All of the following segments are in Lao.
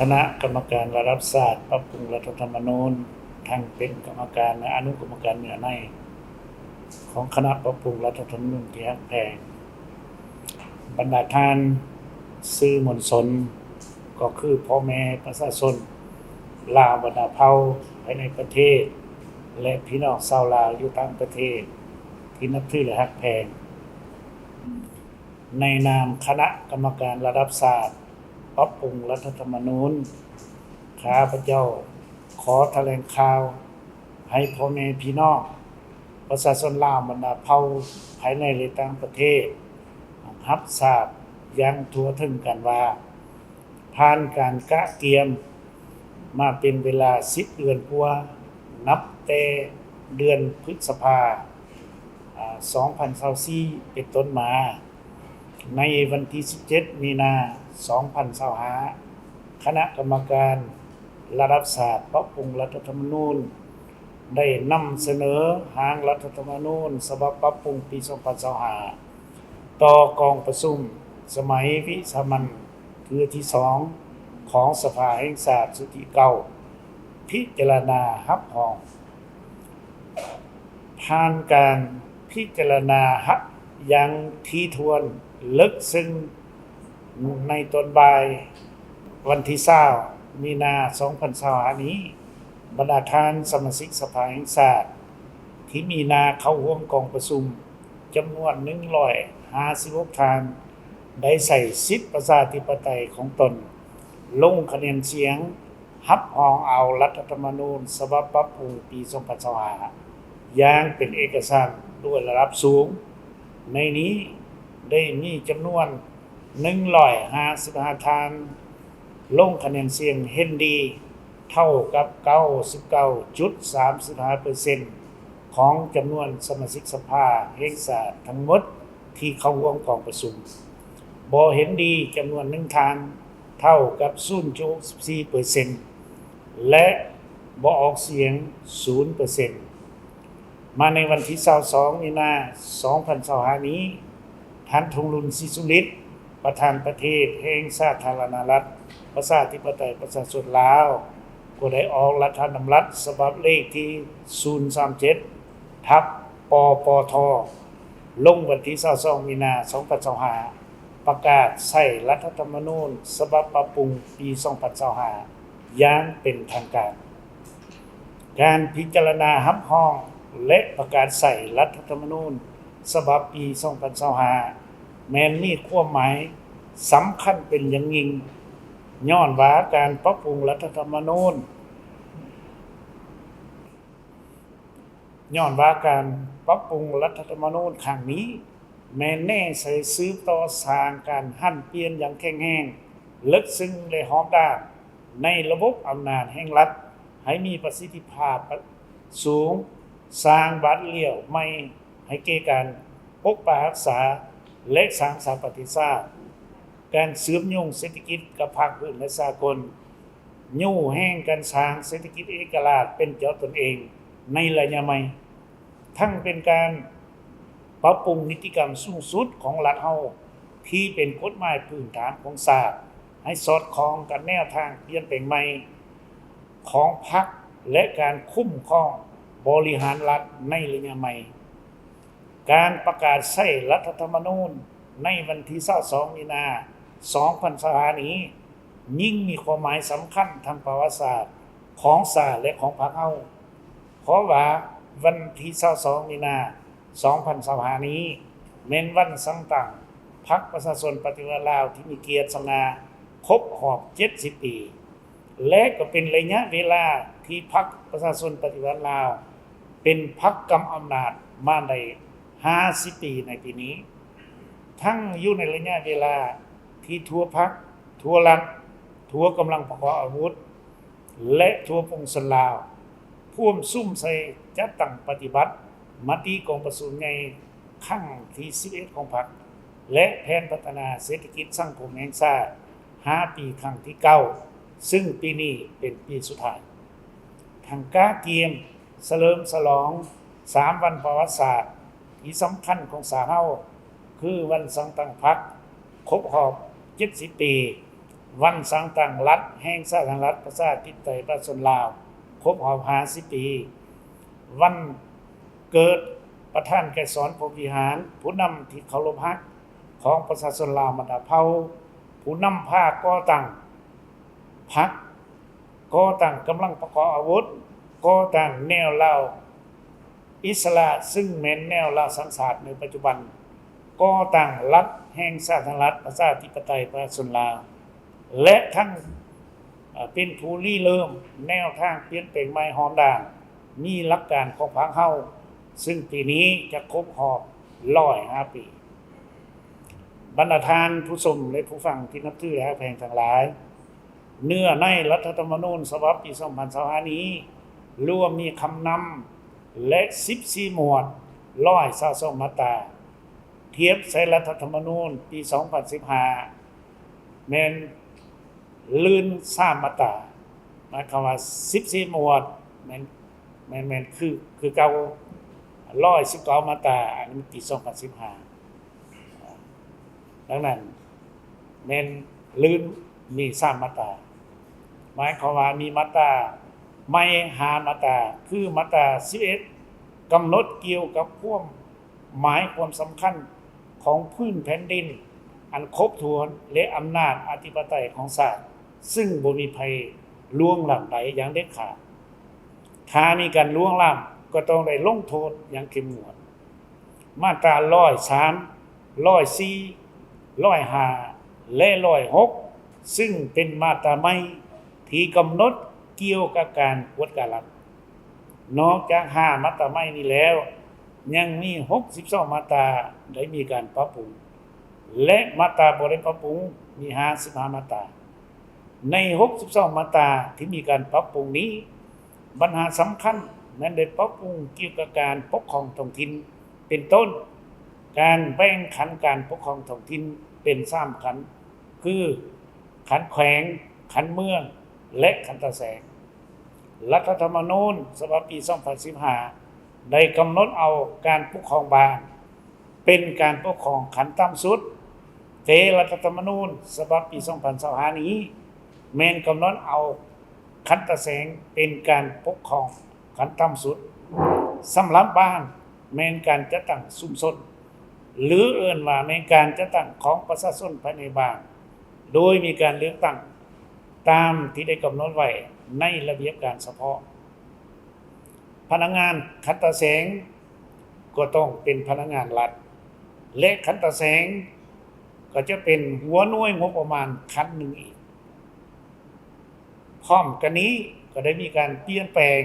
ຄະນະກຳມະການລະດັບຊາດປັບປຸງລັດຖະທຳມະນູນ ທັງເປັນກຳມະການ ແລະ ອະນຸກຳມະການເນື້ອໃນຂອງຄະນະປັບປຸງລັດຖະທຳມະນູນທີ່ຮັກແພງ ບັນດາທ່ານສື່ມວນຊົນ ກໍຄືພໍ່ແມ່ປະຊາຊົນລາວບັນດາເຜົ່າພາຍໃນປະເທດ ແລະ ພີ່ນ້ອງຊາວລາວຢູ່ຕ່າງປະເທດທີ່ນັບຖື ແລະ ຮັກແພງ. ໃນນາມຄະນະກຳມະການລະດັບຊາດປັບປຸງລັດຖະທຳມະນູນ, ຂ້າພະເຈົ້າຂໍຖະແຫຼງຂ່າວໃຫ້ພໍ່ແມ່ພີ່ນ້ອງປະຊາຊົນລາວບັນດາເຜົ່າພາຍໃນ ແລະ ຕ່າງປະເທດຮັບຊາບຢ່າງທົ່ວເຖິງກັນວ່າ ຜ່ານການກະກຽມມາເປັນເວລາສິບເດືອນກວ່າ, ນັບແຕ່ເດືອນພຶດສະພາ ອາ ສອງພັນຊາວສີ່ ເປັນຕົ້ນມາ, ໃນວັນທີສິບເຈັດ ມີນາ ສອງພັນຊາວຫ້າ ຄະນະກຳມະການລະດັບຊາດປັບປຸງລັດຖະທຳມະນູນ ໄດ້ນຳສະເໜີຮ່າງລັດຖະທຳມະນູນສະບັບປັບປຸງປີສອງພັນຊາວຫ້າ ຕໍ່ກອງປະຊຸມສະໄໝວິສາມັນເທື່ອທີສອງ ຂອງສະພາແຫ່ງຊາດຊຸດທີເກົ້າ ພິຈາລະນາຮັບຮອງ. ຜ່ານການພິຈາລະນາຮັບຢ່າງຖີ່ຖ້ວນເລິກເຊິ່ງ ໃນຕອນບ່າຍວັນທີຊາວ ມີນາ ສອງພັນຊາວຫ້າ ນີ້, ບັນດາທ່ານສະມາຊິກສະພາແຫ່ງຊາດທີ່ມີໜ້າເຂົ້າຮ່ວມກອງປະຊຸມຈຳນວນໜຶ່ງຮ້ອຍຫ້າສິບຫົກທ່ານ ໄດ້ໃຊ້ສິດປະຊາທິປະໄຕຂອງຕົນ ລົງຄະແນນສຽງ ຮັບຮອງເອົາລັດຖະທຳມະນູນສະບັບປັບປຸງປີສອງພັນຊາວຫ້າ ຢ່າງເປັນເອກະສັນດ້ວຍລະດັບສູງ. ໃນນີ້ໄດ້ມີຈຳນວນໜຶ່ງຮ້ອຍຫ້າສິບຫ້າທ່ານ ລົງຄະແນນສຽງເຫັນດີ ເທົ່າກັບເກົ້າສິບເກົ້າຈຸດສາມສິບຫ້າເປີເຊັນ ຂອງຈຳນວນສະມາຊິກສະພາແຫ່ງຊາດທັງໝົດທີ່ເຂົ້າຮ່ວມກອງປະຊຸມ, ບໍ່ເຫັນດີຈຳນວນໜຶ່ງທ່ານ ເທົ່າກັບສູນຈຸດຫົກສິບສີ່ເປີເຊັນ ແລະ ບໍ່ອອກສຽງສູນເປີເຊັນ. ມາໃນວັນທີຊາວສອງ ມີນາ ສອງພັນຊາວຫ້ານີ້, ທ່ານ ທອງລຸນ ສີສຸລິດ ປະທານປະເທດແຫ່ງສາທາລະນະລັດ ປະຊາທິປະໄຕ ປະຊາຊົນລາວ ກໍໄດ້ອອກລັດຖະດຳລັດສະບັບເລກທີສູນສາມເຈັດ ທັບ ປປທ ລົງວັນທີຊາວສອງ ມີນາ ສອງພັນຊາວຫ້າ ປະກາດໃຊ້ລັດຖະທຳມະນູນສະບັບປັບປຸງປີສອງພັນຊາວຫ້າ ຢ່າງເປັນທາງການ. ການພິຈາລະນາຮັບຮອງ ແລະ ປະກາດໃຊ້ລັດຖະທຳມະນູນສະບັບປີສອງພັນຊາວຫ້າ ແມ່ນມີຄວາມໝາຍສຳຄັນເປັນຢ່າງຍິ່ງ, ຍ້ອນວ່າການປັບປຸງລັດຖະທຳມະນູນ ຍ້ອນວ່າການປັບປຸງລັດຖະທຳມະນູນຄັ້ງນີ້ ແມ່ນແນໃສ່ສືບຕໍ່ສ້າງການຫັນປ່ຽນຢ່າງແຂງແຮງ, ເລິກເຊິ່ງ ແລະ ຮອບດ້ານໃນລະບົບອຳນາດແຫ່ງລັດ ໃຫ້ມີປະສິດທິພາບສູງ, ສ້າງບາດລ້ຽວໃໝ່ໃຫ້ແກ່ການປົກປັກຮັກສາ ແລະ ສ້າງສາປະຕິຊາດ, ການເຊື່ອມໂຍງເສດຖະກິດກັບພາກພື້ນ ແລະ ສາກົນ, ຍູ້ແຮງການສ້າງເສດຖະກິດເອກະລາດເປັນເຈົ້າຕົນເອງໃນໄລຍະໃໝ່, ທັງເປັນການປັບປຸງນິຕິກຳສູງສຸດຂອງລັດເຮົາ ທີ່ເປັນກົດໝາຍພື້ນຖານຂອງຊາດ ໃຫ້ສອດຄ່ອງກັບແນວທາງປ່ຽນແປງໃໝ່ຂອງພັກ ແລະ ການຄຸ້ມຄອງບໍລິຫານລັດໃນໄລຍະໃໝ່. ການປະກາດໃຊ້ລັດຖະທຳມະນູນໃນວັນທີຊາວສອງ ມີນາ ສອງພັນຊາວຫ້ານີ້ ຍິ່ງມີຄວາມໝາຍສຳຄັນທາງປະຫວັດສາດຂອງຊາດ ແລະ ຂອງພັກເຮົາ, ເພາະວ່າວັນທີຊາວສອງ ມີນາ ສອງພັນຊາວຫ້ານີ້ ແມ່ນວັນສ້າງຕັ້ງພັກປະຊາຊົນປະຕິວັດລາວທີ່ມີກຽດສະຫງ່າຄົບຮອບເຈັດສິບປີ. ແລະ ກໍເປັນໄລຍະເວລາທີ່ພັກປະຊາຊົນປະຕິວັດລາວເປັນພັກກຳອຳນາດມາໄດ້ຫ້າສິບປີໃນປີນີ້, ທັງຢູ່ໃນໄລຍະເວລາທີ່ທົ່ວພັກ, ທົ່ວລັດ, ທົ່ວກຳລັງປະກອບອາວຸດ ແລະ ທົ່ວປວງຊົນລາວ ພວມສຸມໃສ່ຈັດຕັ້ງປະຕິບັດມະຕິກອງປະຊຸມໃຫຍ່ຄັ້ງທີສິບເອັດຂອງພັກ ແລະ ແຜນພັດທະນາເສດຖະກິດສັງຄົມແຫ່ງຊາດ ຫ້າປີຄັ້ງທີເກົ້າ ຊຶ່ງປີນີ້ເປັນປີສຸດທ້າຍ. ທັງກະກຽມສະເຫຼີມສະຫຼອງສາມວັນປະຫວັດສາດທີ່ສຳຄັນຂອງຊາດເຮົາ ຄືວັນສ້າງຕັ້ງພັກຄົບຮອບເຈັດສິບປີ ວັນສ້າງຕັ້ງລັດແຫ່ງສາທາລະນະລັດປະຊາທິປະໄຕປະຊາຊົນລາວ ຄົບຮອບຫ້າສິບປີ, ວັນເກີດປະທານໄກສອນ ພົມວິຫານ, ຜູ້ນຳທີ່ເຄົາລົບຮັກຂອງປະຊາຊົນລາວບັນດາເຜົ່າ, ຜູ້ນຳພາກໍ່ຕັ້ງພັກ, ກໍ່ຕັ້ງກຳລັງປະກອບອາວຸດ, ກໍ່ຕັ້ງແນວລາວອິດສະຫຼະ ຊຶ່ງແມ່ນແນວລາວສ້າງຊາດໃນປັດຈຸບັນ, ກໍ່ຕັ້ງລັດແຫ່ງສາທາລະນະລັດປະຊາທິປະໄຕປະຊາຊົນລາວ ແລະ ທັງ ເປັນຜູ້ລິເລີ່ມແນວທາງປ່ຽນແປງໃໝ່ຫອມດ່ານ ມີຫຼັກການຂອງພັກເຮົາ, ຊຶ່ງປີນີ້ຈະຄົບຮອບຮ້ອຍຫ້າປີ. ບັນດາທ່ານຜູ້ຊົມ ແລະ ຜູ້ຟັງທີ່ນັບຖືແລະຮັກແພງທັງຫຼາຍ, ເນື້ອໃນລັດຖະທຳມະນູນສະບັບປີສອງພັນຊາວຫ້ານີ້ ລວມມີຄຳນຳ ແລະ ສິບສີ່ໝວດ, ຮ້ອຍຊາວສອງມາດຕາ, ທຽບໃສ່ລັດຖະທຳມະນູນປີສອງພັນສິບຫ້າ ແມ່ນລື່ນສາມມາດຕາ, ໝາຍຄວາມວ່າສິບສີ່ໝວດ ແມ່ນ ແມ່ນ ແມ່ນຄື ຄືເກົ່າ ຮ້ອຍສິບເກົ້າມາດຕາ, ອັນນີ້ປີສອງພັນສິບຫ້າ. ດັ່ງນັ້ນ ແມ່ນລື່ນມີສາມມາດຕາ, ໝາຍຄວາມວ່າມີມາດຕາໃໝ່ຫ້າມາດຕາ, ຄືມາດຕາສິບເອັດ ກຳນົດກ່ຽວກັບຄວາມ ໝາຍຄວາມສຳຄັນຂອງພື້ນແຜ່ນດິນອັນຄົບຖ້ວນ ແລະ ອຳນາດອະທິປະໄຕຂອງຊາດ ຊຶ່ງບໍ່ມີໃຜລ່ວງລ້ຳໄດ້ຢ່າງເດັດຂາດ. ຖ້າມີການລ່ວງລ້ຳ ກໍຕ້ອງໄດ້ລົງໂທດຢ່າງເຂັ້ມງວດ. ມາດຕາຮ້ອຍສາມ, ຮ້ອຍສີ່, ຮ້ອຍຫ້າ ແລະ ຮ້ອຍຫົກ ຊຶ່ງເປັນມາດຕາໃໝ່ທີ່ກຳນົດກ່ຽວກັບການກວດກາລັດ. ນອກຈາກຫ້າມາດຕາໃໝ່ນີ້ແລ້ວ, ຍັງມີຫົກສິບສອງມາດຕາໄດ້ມີການປັບປຸງ ແລະ ມາດຕາບໍ່ໄດ້ປັບປຸງມີຫ້າສິບຫ້າມາດຕາ. ໃນຫົກສິບສອງມາດຕາທີ່ມີການປັບປຸງນີ້, ບັນຫາສຳຄັນແມ່ນໄດ້ປັບປຸງກ່ຽວກັບການປົກຄອງທ້ອງຖິ່ນ, ເປັນຕົ້ນ ການແບ່ງຂັ້ນການປົກຄອງທ້ອງຖິ່ນເປັນສາມຂັ້ນ ຄື ຂັ້ນແຂວງ, ຂັ້ນເມືອງ ແລະ ຂັ້ນຕາແສງ. ລັດຖະທຳມະນູນສະບັບປີສອງພັນສິບຫ້າ ໄດ້ກຳນົດເອົາການປົກຄອງບ້ານເປັນການປົກຄອງຂັ້ນຕ່ຳສຸດ, ແຕ່ລັດຖະທຳມະນູນສະບັບປີສອງພັນຊາວຫ້ານີ້ ແມ່ນກຳນົດເອົາຂັ້ນຕາແສງເປັນການປົກຄອງຂັ້ນຕ່ຳສຸດ. ສຳລັບບ້ານ ແມ່ນການຈັດຕັ້ງຊຸມຊົນ ຫຼື ເອີ້ນວ່າແມ່ນການຈັດຕັ້ງຂອງປະຊາຊົນພາຍໃນບ້ານ ໂດຍມີການເລືອກຕັ້ງຕາມທີ່ໄດ້ກຳນົດໄວ້ໃນລະບຽບການສະເພາະ. ພະນັກງານຂັ້ນຕາແສງກໍຕ້ອງເປັນພະນັກງານລັດ ແລະ ຂັ້ນຕາແສງກໍຈະເປັນຫົວໜ່ວຍງົບປະມານຂັ້ນໜຶ່ງອີກ. ພ້ອມກັນນີ້ກໍໄດ້ມີການປ່ຽນແປງ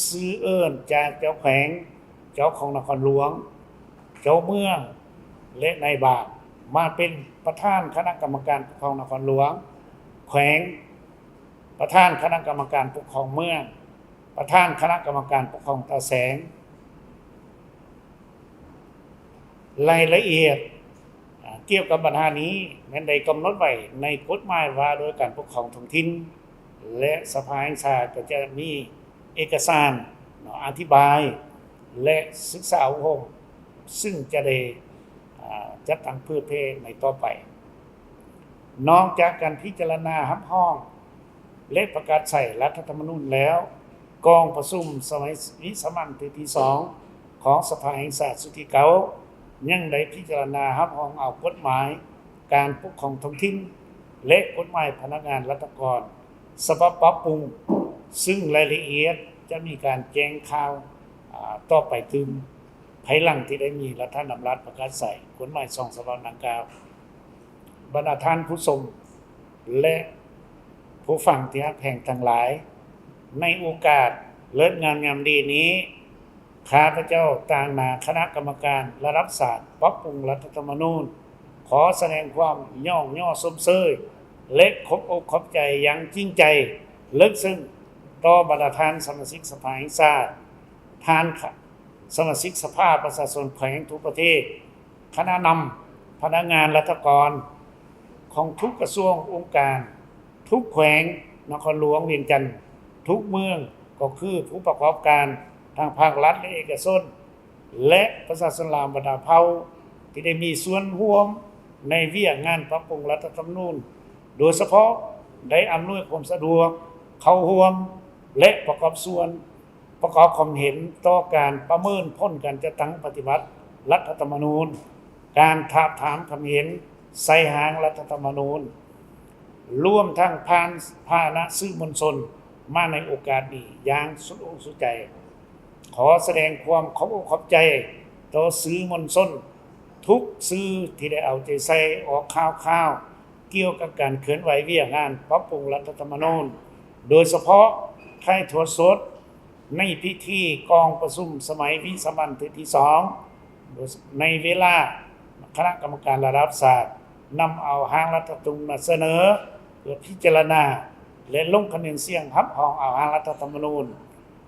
ຊື່ເອີ້ນຈາກເຈົ້າແຂວງ, ເຈົ້າຄອງນະຄອນຫຼວງ, ເຈົ້າເມືອງ ແລະ ນາຍບ້ານ ມາເປັນປະທານຄະນະກຳມະການປົກຄອງນະຄອນຫຼວງ, ແຂວງ, ປະທານຄະນະກຳມະການປົກຄອງເມືອງ, ປະທານຄະນະກຳມະການປົກຄອງຕາແສງ. ລາຍລະອຽດ ອາ ກ່ຽວກັບບັນຫານີ້ແມ່ນໄດ້ກຳນົດໄວ້ໃນກົດໝາຍວ່າດ້ວຍການປົກຄອງທ້ອງຖິ່ນ ແລະ ສະພາແຫ່ງຊາດກໍຈະມີເອກະສານເນາະ ອະທິບາຍ ແລະ ສຶກສາອົບຮົມ ຊຶ່ງຈະໄດ້ ອາ ຈັດຕັ້ງເຜີຍແຜ່ໃນຕໍ່ໄປ. ນອກຈາກການພິຈາລະນາຮັບຮອງ ແລະ ປະກາດໃຊ້ລັດຖະທຳມະນູນແລ້ວ, ກອງປະຊຸມສະໄໝວິສາມັນເທື່ອທີສອງຂອງສະພາແຫ່ງຊາດຊຸດທີເກົ້າ ຍັງໄດ້ພິຈາລະນາຮັບຮອງເອົາກົດໝາຍການປົກຄອງທ້ອງຖິ່ນ ແລະ ກົດໝາຍພະນັກງານລັດຖະກອນສະບັບປັບປຸງ, ຊຶ່ງລາຍລະອຽດຈະມີການແຈ້ງຂ່າວ ອາ ຕໍ່ໄປຕື່ມ ພາຍຫຼັງທີ່ໄດ້ມີລັດຖະດຳລັດປະກາດໃຊ້ກົດໝາຍສອງສະບັບດັ່ງກ່າວ. ບັນດາທ່ານຜູ້ຊົມ ແລະ ຜູ້ຟັງທີ່ຮັກແພງທັງຫຼາຍ, ໃນໂອກາດເລີກງາມຍາມດີນີ້, ຂ້າພະເຈົ້າຕາງໜ້າຄະນະກຳມະການລະດັບຊາດປັບປຸງລັດຖະທຳມະນູນ ຂໍສະແດງຄວາມຍ້ອງຍໍຊົມເຊີຍ ແລະ ຂອບອົກຂອບໃຈຢ່າງຈິງໃຈເລິກເຊິ່ງຕໍ່ບັນດາທ່ານສະມາຊິກສະພາແຫ່ງຊາດ, ທ່ານ ສະມາຊິກສະພາປະຊາຊົນແຂວງທົ່ວປະເທດ, ຄະນະນຳ, ພະນັກງານລັດຖະກອນຂອງທຸກກະຊວງອົງການ, ທຸກແຂວງນະຄອນຫຼວງວຽງຈັນ, ທຸກເມືອງ ກໍຄືຜູ້ປະກອບການທາງພາກລັດ ແລະ ເອກະຊົນ ແລະ ປະຊາຊົນລາວບັນດາເຜົ່າ ທີ່ໄດ້ມີສ່ວນຮ່ວມໃນວຽກງານປັບປຸງລັດຖະທຳມະນູນ, ໂດຍສະເພາະ ໄດ້ອຳນວຍຄວາມສະດວກເຂົ້າຮ່ວມ ແລະ ປະກອບສ່ວນ ປະກອບຄວາມເຫັນຕໍ່ການປະເມີນຜົນການຈັດຕັ້ງປະຕິບັດລັດຖະທຳມະນູນ, ການທາບທາມຄຳເຫັນໃສ່ຮ່າງລັດຖະທຳມະນູນ, ລວມທັງຜ່ານພາຫະນະສື່ມວນຊົນມາໃນໂອກາດນີ້ຢ່າງສຸດອົກສຸດໃຈ. ຂໍສະແດງຄວາມຂອບອົກຂອບໃຈຕໍ່ສື່ມວນຊົນທຸກສື່ທີ່ໄດ້ເອົາໃຈໃສ່ອອກຂ່າວຄາວ ກ່ຽວກັບການເຄື່ອນໄຫວວຽກງານປັບປຸງລັດຖະທຳມະນູນ, ໂດຍສະເພາະຖ່າຍທອດສົດໃນພິທີກອງປະຊຸມສະໄໝວິສາມັນເທື່ອທີສອງ ໃນເວລາຄະນະກຳມະການລະດັບຊາດນຳເອົາຮ່າງລັດຖະທຳມະນູນມາສະເໜີເພື່ອພິຈາລະນາ ແລະ ລົງຄະແນນສຽງຮັບຮອງເອົາຮ່າງລັດຖະທຳມະນູນ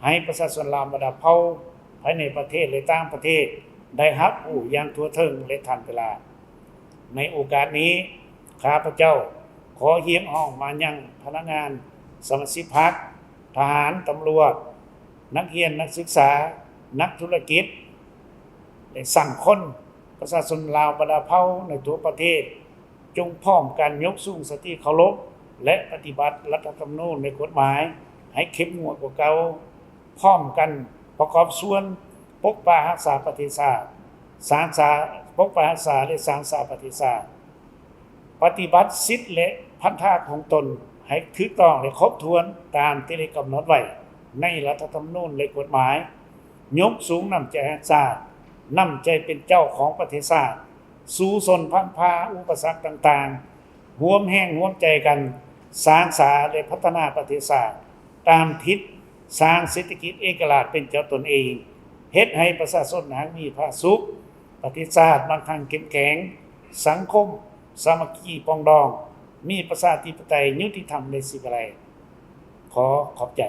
ໃຫ້ປະຊາຊົນລາວບັນດາເຜົ່າ ພາຍໃນປະເທດ ແລະ ຕ່າງປະເທດ ໄດ້ຮັບຮູ້ຢ່າງທົ່ວເຖິງ ແລະ ທັນເວລາ. ໃນໂອກາດນີ້ ຂ້າພະເຈົ້າຂໍຮຽກຮ້ອງມາຍັງພະນັກງານ, ສະມາຊິກພັກ, ທະຫານ, ຕຳຫຼວດ, ນັກຮຽນ, ນັກສຶກສາ, ນັກທຸລະກິດ ແລະ ສັງຄົມ ປະຊາຊົນລາວບັນດາເຜົ່າໃນທົ່ວປະເທດ ຈົ່ງພ້ອມກັນຍົກສູງສະຕິເຄົາລົບ ແລະ ປະຕິບັດລັດຖະທຳມະນູນ ແລະ ກົດໝາຍໃຫ້ເຂັ້ມງວດກວ່າເກົ່າ, ພ້ອມກັນປະກອບສ່ວນປົກປັກຮັກສາປະເທດຊາດ, ສ້າງສາ, ປົກປັກຮັກສາ ແລະ ສ້າງສາປະເທດຊາດ, ປະຕິບັດສິດ ແລະ ພັນທະຂອງຕົນໃຫ້ຖືກຕ້ອງ ແລະ ຄົບຖ້ວນຕາມທີ່ໄດ້ກຳນົດໄວ້ໃນລັດຖະທຳມະນູນ ແລະ ກົດໝາຍ, ຍົກສູງນ້ຳໃຈຮັກຊາດ, ນ້ຳໃຈເປັນເຈົ້າຂອງປະເທດຊາດ, ສູ້ຊົນພັນພາອຸປະສັກຕ່າງໆ, ຮ່ວມແຮງຮ່ວມໃຈກັນສ້າງສາ ແລະ ພັດທະນາປະເທດຊາດ ຕາມທິດສ້າງເສດຖະກິດເອກະລາດເປັນເຈົ້າຕົນເອງ, ເຮັດໃຫ້ປະຊາຊົນຮັ່ງມີຜາສຸກ, ປະເທດຊາດໝັ້ນຄັ່ງເຂັ້ມແຂງ, ສັງຄົມສາມັກຄີປອງດອງ, ມີປະຊາທິປະໄຕຍຸຕິທຳ ແລະ ສີວິໄລ. ຂໍຂອບໃຈ.